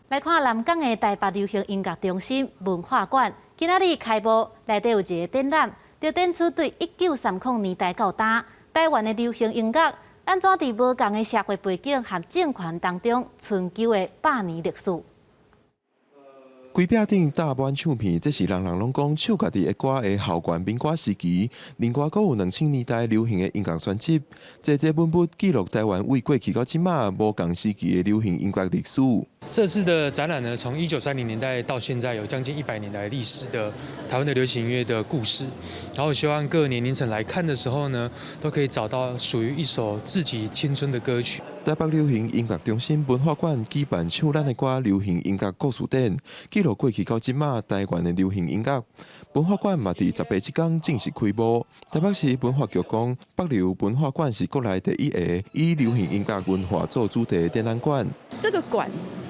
來看南港的台北流行音樂中心文化館，今仔日開幕，內底有一个展覽，就展出對1930年代到今台灣的流行音樂，按怎佇無仝的社會背景和政權當中春秋的百年歷史。規壁頂貼滿唱片，這是人人攏講唱家己的歌的校園民歌時期。另外，閣有2000年代流行的音樂專輯，這這本本記錄台灣為過去到這馬無仝時期的流行音樂歷史。這次的展覽呢，從1930年代到現在，有將近100年來歷史的台灣的流行音樂的故事。然後希望各個年齡層來看的時候呢，都可以找到屬於一首自己青春的歌曲。台北流行音樂中心文化館舉辦唱咱的歌流行音樂故事展，記錄過去到這馬台灣的流行音樂。文化館嘛，佇10八這工正式開幕。台北市文化局講，北流文化館是國內第一个以流行音樂文化做主題的展覽館。這個館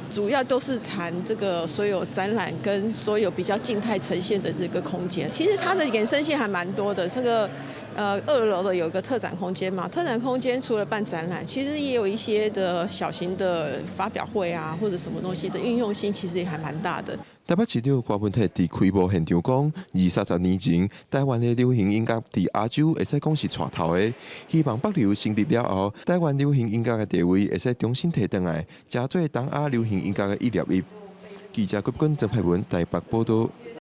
主要都是談這個所有展覽跟所有比較靜態呈現的這個空間。其實它的衍生性還蠻多的。這個二樓的有一個特展空間嘛，特展空間除了辦展覽，其實也有一些的小型的發表會啊，或者什麼東西的運用性，其實也還蠻大的。台北市長柯文哲佇開幕現場講，二三十年前，台灣的流行音樂佇亞洲會使講是帶頭的，希望北流成立了後，台灣流行音樂的地位會使重新提轉來，成做東亞流行音樂的一粒億。記者郭君曾佩文台北報道。